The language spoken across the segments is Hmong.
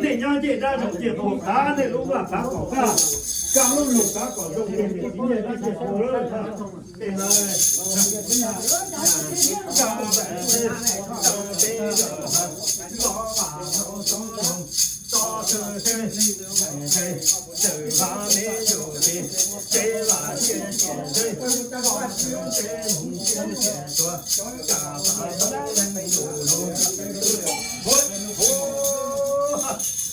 Nej nyob ncej dab zaum ncej qhua, kav nej lub vaj kav kom faj, kav lub lug kav kom zoo, tej niam txiv ncej dab ncej qhua lawm.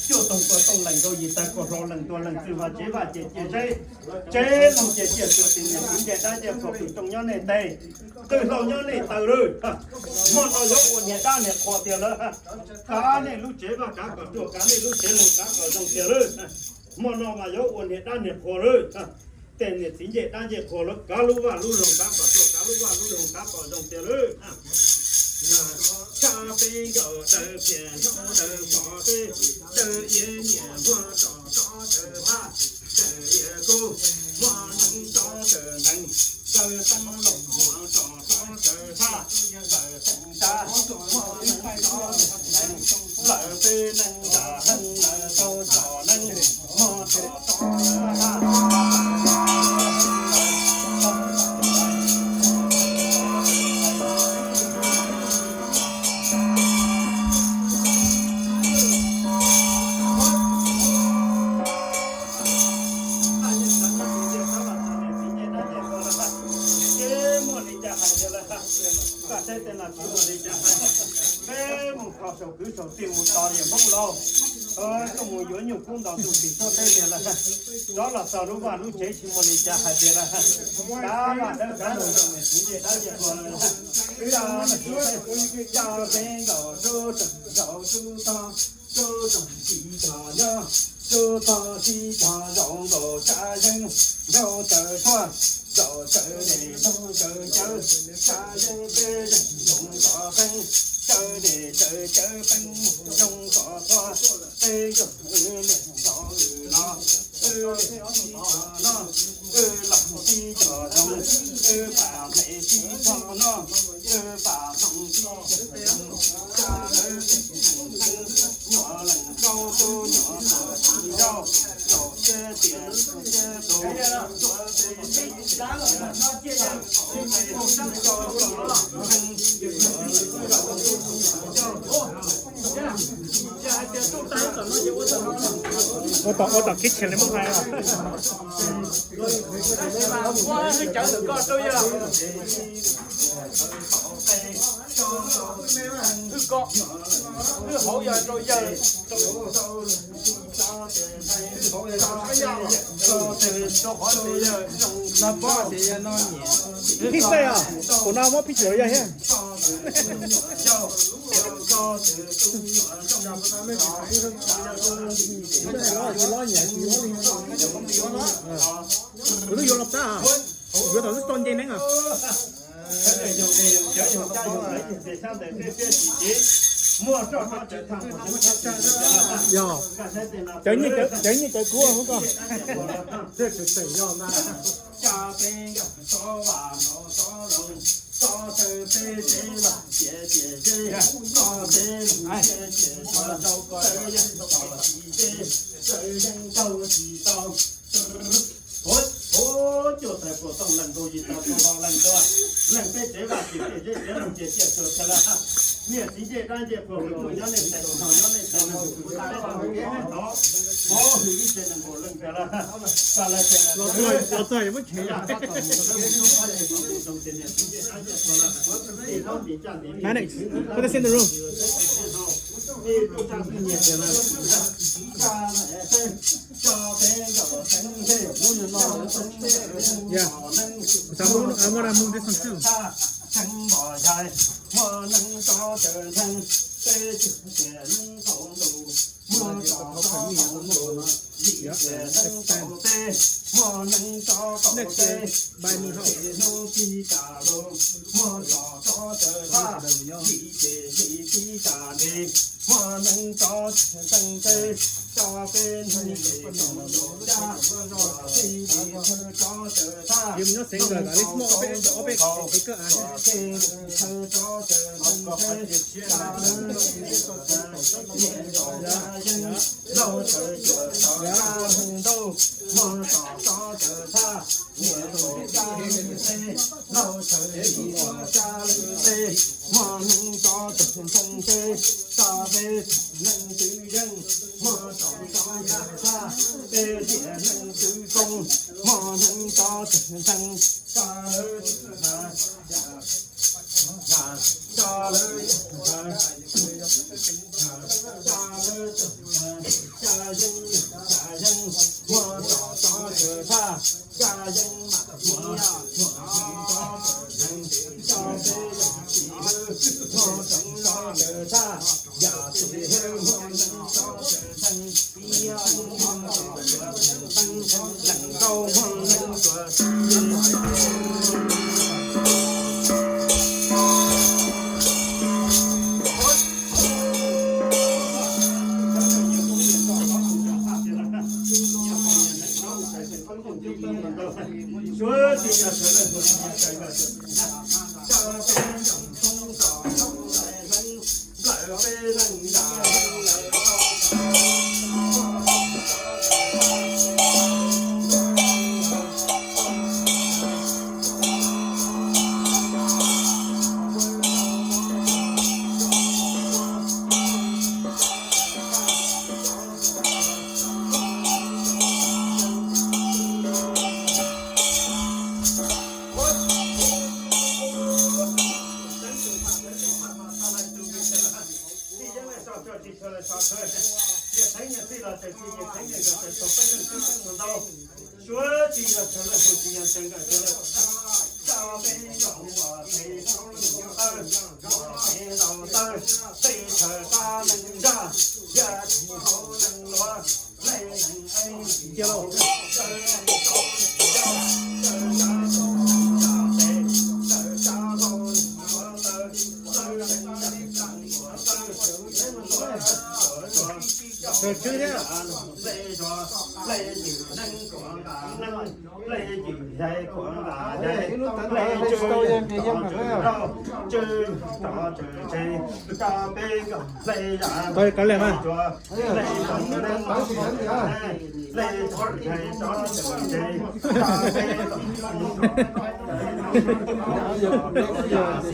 Cuaj toog kuas tooj leej nkaus yim tawg kuas hlau leej tuag leej txwg vaj tsev vaj ces cia zeb, tsev loog ces cia tuag, tej niam txiv ncej dab ncej qhua pw rooj nyob nej tes, twg hlau nyob nej taw lawm. Hmo no yuav ua niam dab niam qhua tiag lawm. Kav nej lub tsev vaj kav kom ruaj, kav nej lub tsev loog kav kom zoo tiag lawm. Hmo no mas yuav ua niam dab niam qhua lawm. Tej niam txiv ncej dab ncej qhua lawm, kav lub vaj lub loog kav kom ruaj, kav lub vaj lub loog kav kom zoo tiag lawm. Tsa peb nkaus daws phiaj nrov daws pov peb, daws iav nyiam npua tsom tov daws phaj, daws iav kub hmo neeb tov daws ntees, daws teeb loos hmo tsom tov daws phaj, daws teeb tsa hmo neeb tov daws ntees, lawv peb neeg nram heej lawv tau tsom neeb hmo tsom tov daws phaj. Muaj li cas hais tias lawm, koj saib tej no tsis muaj li cas hais. Peb mus kho saum kwv saum tij mus tos yawm Hmoob laus, koj mus yuav nyuj kub ntaus ntuj tsim txhua teb tiag lawm. Rov los txog lub vaj lub tsev tsis muaj li cas hais tias lawm. Kav vaj dawb kav loog zoo, niam txiv ncej dab ncej qhua lawm. Wb tsa peb nkaus rub roog zaum rub tog, rub roog tsis tog nyob, rub tog tsis tog zaum nkaus tsa zeeb, zaum tsaws tshuaj, zaum tsaws dej, zaum tsaws cawv, tsa zeeb peb zeeg zaum nkaus peeb, tsaws dej tsaws cawv peeb mus zoo nkaus qhua, peb zaum wb liam zaum wb los, wb liam tsis tog noj, wb los tsis tog zoo, wb pam nqes tsis tog noj, wb pam hmoov tsis tog zoo, tsa lawv leej tseem teeb, nyuam leej kaub tub nyuam qhuav tsis zaub, zaum siab tias siab tus, ntxuav tej tseeb tias siab tus, tau tej tub coj los heev, nyuam leej kaub tub nyuam coj. Ua tom, ua tom kitchen li Hmoob hais. Ua hwj cawv ntawm koj rau yog hwj koj, hwj hauv yog rau yawg, rau qhov tias yawg no pob tias yawg no nyiam. Phij xej os, kuv no muab phij cuam yog thiab. Kuv twb yuav los plab, yuav thaum twb txog nce neeb os. Yog, cawv nyiaj cawv kub koj. Ua cuaj tawg kuas tooj leej nkaus yim tawg kuas hlau leej tuag, leej peb tsev vaj tsev tsev tsev tsev loog ces cia tuag tag lawm. Niam txiv ncej dab ncej qhuas, nyob nej tes nyob nej tes, peb tau hwm ib tse nees nkaum leej tiag lawm. Los txog yuav muab tshem. Next, put this in the room. Yeah. I wanna move this one too. Tseeb npos yai, muaj neeg tso caws ntseeg, peb cug tias neeg thaum ntuj, muaj tso tso thaum ntuj, yim tias neeg thaum teb, muaj neeg tso thaum teb, yim ces hnub tib kas lug, muaj tso tso caws thaj, yim ces yim tib kas ntev, muaj neeg tso caws ntseeg teb, tso peb neeg ces thaum ntuj yaj, tso tib ces thawj tso caws thaj, yim thaum teb, tso teb thaum tso caws ntseeg teb, tso peb neeg ces thaum teb, yim tso yaj yeeb, lauj txawv cuam tso tsa leeg ntuj, muaj tso tso caws thaj, yim txawv tsa leeg teb, lauj txawv yim txawv tsa leeg teb, muaj neeg tso caws ntseeg teb, tso peb neeg twv yeej, muaj tso tso caws thaj, peb tias neeg twv koob, muaj neeg tso caws ntseeg tsa lawv, tsa lawv, tsa lawv, tsa yeeb, tsa yeeb, muaj tso tso caws thaj, tsa yeeb mam mus, muaj tso caws ntseeg, tso peb yam txiv hwb, muaj tso tso caws thaj, yam txiv hwb, muaj neeg tso caws ntseeg, ib muaj tso caws ntseeg, leej nkauj muaj neeg tso caws ntseeg. Suav tsis yog sawv daws hu tsis yog sawv daws sawv daws, tsa peb nkaus ua peb tawg, ua peb ntaus tawg, peb chaw qab neeg nrag, yaj tsis hauv neeg luav, leej neeg eeb tsis hauv neeg tawg, tawg tsa tawg tsa peb, tawg tsa hauv neeg luav tawg, tawg neeg tsa tsa neeg luav tawg, tawg tsa tawg tsa, lej zos lej ywm neeg kuav nqa neeg, lej ywm yai kuav nqa yai, lej tswv rov tswv rau, tswv rov tswv tsev, tsa peb nkaus lej yam tsuav, lej zos neeg kuav nqa neeg, lej tswv yai rov tswv tsev, tsa peb nkaus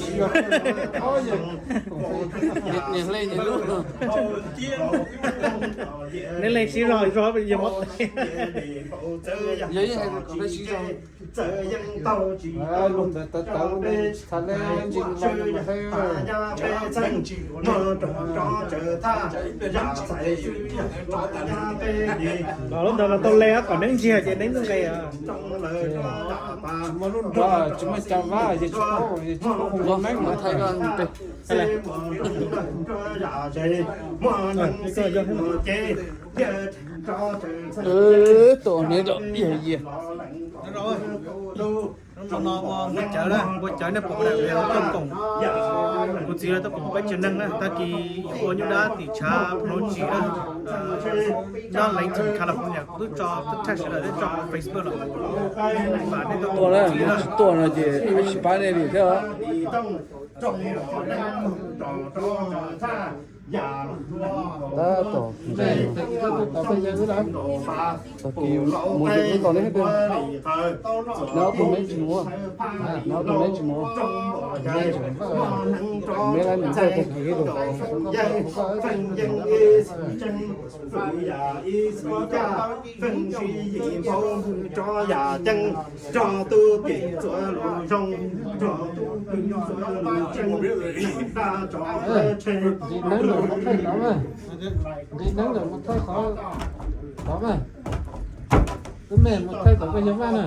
Neb leej sib zog zog yog mob tes. Yog ib hais kom peb sib zog. Lug ntawd tawv tawv tsis txhais le ntsis no mas hleb. Los lub ntawd mas tau le kom neb ntsiag ces neb nqis. Tsis muaj lub nrog, tsis muaj cov vab, yog tsis paub, yog tsis paub hu meeb mas thaij koj tes. Tuaj neb rau yog yias. Hnub no ua cawv na, ua cawv nej pom daim video tuaj koom kuv txiv lawv tuaj koom peb tsev neeg na, tag kis ua nyuj dab tim tshav Phu Nau Tsim na, nyob Langton, California, kuv twb tso, twb tag sawv daws twb tso Facebook los. Vam nej tuaj koom kuv txiv na. Tuaj no ces tsis pab nej li thiab. Tab tom ntseg tag kis mus ntseg lub tod ne, nov tus meb tsis mus, nov tus meb tsis mus, meb lab nws npawj tag kis li lus. Nqis neeb lawm mus thaij qhov tod mas, tub me mus thaij tom koj yawg Vaj na.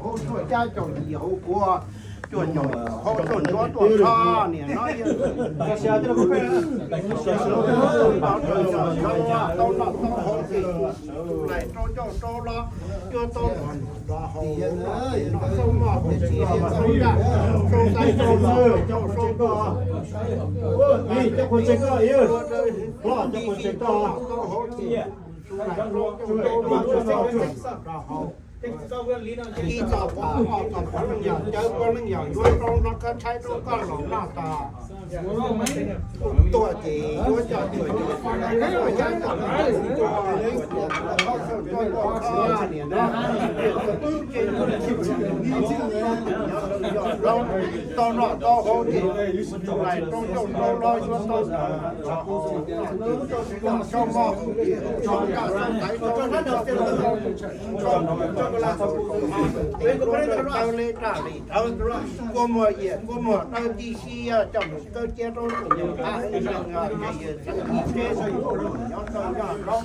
Hauv tshuaj cab caum yim, hauv kuav cuaj caum, hauv tshuaj ntsuab tuaj tshab niam no. Tau noj tau haus ces lais rau ncauj rau hlob, yuav tau nrog haus noj xauj moj hauv txiv hauv ntxoov ntaj, rau tais rau lawm, rau rau koj, coj qhov tsev koj, hlob coj qhov tsev koj. Ib txoj pov ob txoj pov leej yog cawv, pov leej yog yuav rau no koj tshaib rau koj laus noj tod. Tuaj ces yuav coj tuaj, yuav coj tuaj, niam no. Tau noj tau haus ces lais rau ncauj rau hlob, yuav tau noj tau haus, noj xauj moj, tso nkaj xauj ntaiv, tso ntoo, tso ntoo, tso ntoo, tawv le raj li tawv, kua muag yias kua muag dawb tib si, coj mus kawb ciab rau tus nyuag qab heev, ces yawg txheeb ib teb nyob tau nyob hlob,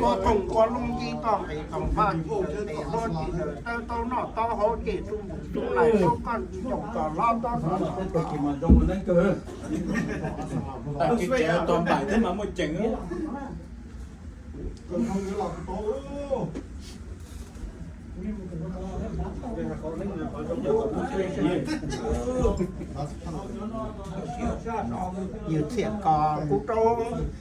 kua thoom kua looj nce toj nqis toom paj nce tes hlob, tsis tawv tau noj tau haus ces tus mus tus lais rau koj ncauj kom hlob tau noj. Tag kis tsev tos npaim thiab mas muaj ceem. Yus txhiam kos kuv rau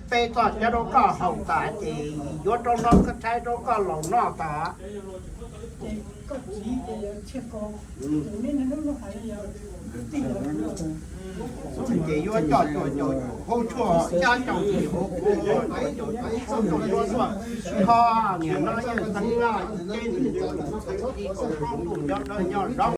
peb txoj cawv rau koj haus tas ces yuav rau no koj tshaib rau koj laus noj tas. Ces yuav coj cuag caum hauv tshuaj cab caum yim, hauv kuav caum ib caum, caum cuaj cuaj, kho niam no yeej xeev laj ces nws txeev ib kaum plaub ntuj nyob dawb nyob zoo.